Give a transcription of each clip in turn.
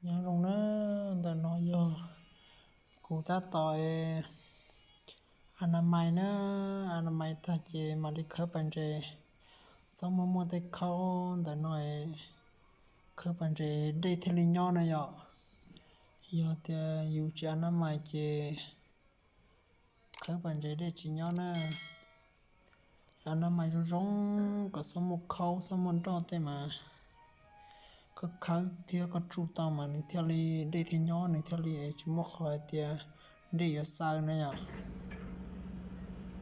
Nyob zoo na, ntawm no yog kuv tab tom anamais na, anamais tag ces mam li khawb pas ntses, txhob muaj muaj tej khaub ntawm no, khawb pas ntses dej thiaj li nyob na yom. Yog tias yus tsis anamais ces khawb pas ntses dej tsis nyob na. Anamais zoo zoo kom txhob muaj khaub txhob muaj nroj tej mas koj khawb thiab koj tsuj tau mas nws thiaj li dej thiaj nyob, nws thiaj li tsis muaj qhov hais tias dej yuav xaw na yom.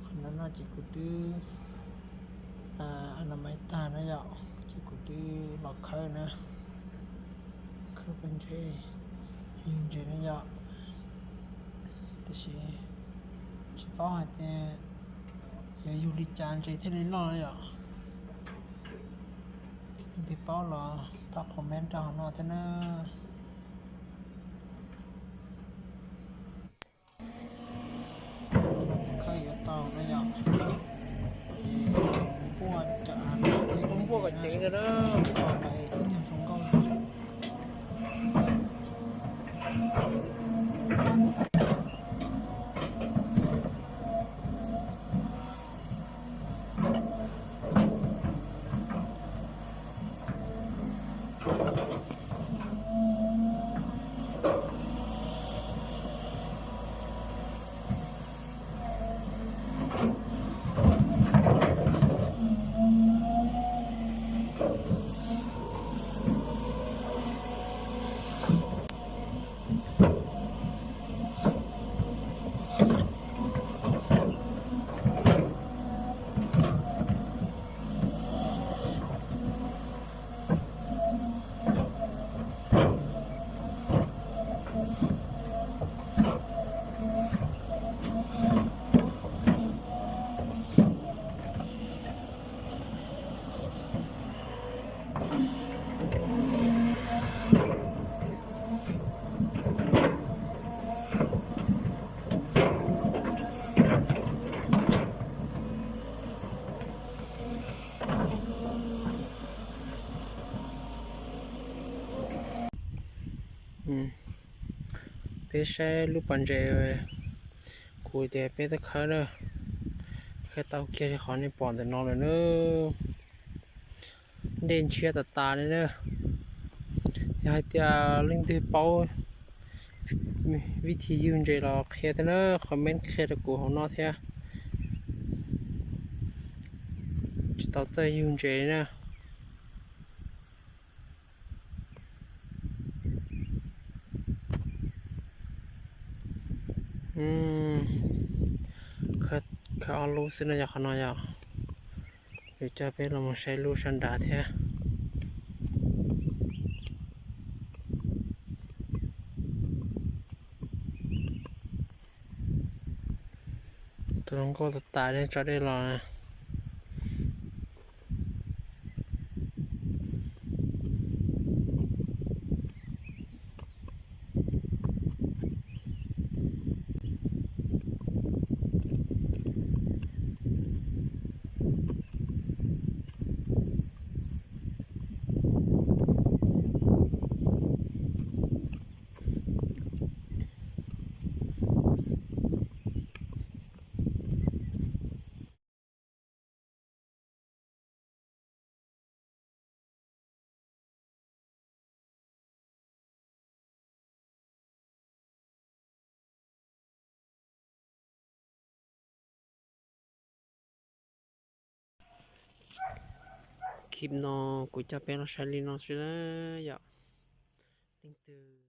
Qhov no no ces kuv twb anamais tag na yom, ces kuv twb los khawb na, khawb pas ntses, yug ntses na yom. Tiam sis tsis paub hais tias yuav yug li cas ntses thiaj li loj na yom. Leej twg paub los pab comment rau hauv no thiab na. Khawb yuav tau na yom, ces npuaj cov av no ces npuaj kom ceev na, kho mas es kuj yog zoo nkauj zog. Peb saib lub pas ntses kuv tias peb twb khawb na, khawb tau kiag li qhov nej pom ntawm no lawm na. Dej ntshiab tas tas li na. Yog hais tias leej twg paub vib thib yug ntses los qhia thiab na, comment qhia rau kuv hauv no thiab. Tsis tau txawj yug ntses li na. Khawb ob lub xwb no yog qhov no yog. Kuv coj peb los mus saib lub sab nrad thiab. Tus hluas nkauj tas tas li tso dej los. Clip no kuv coj peb los saib li no xwb na yom. Leej twg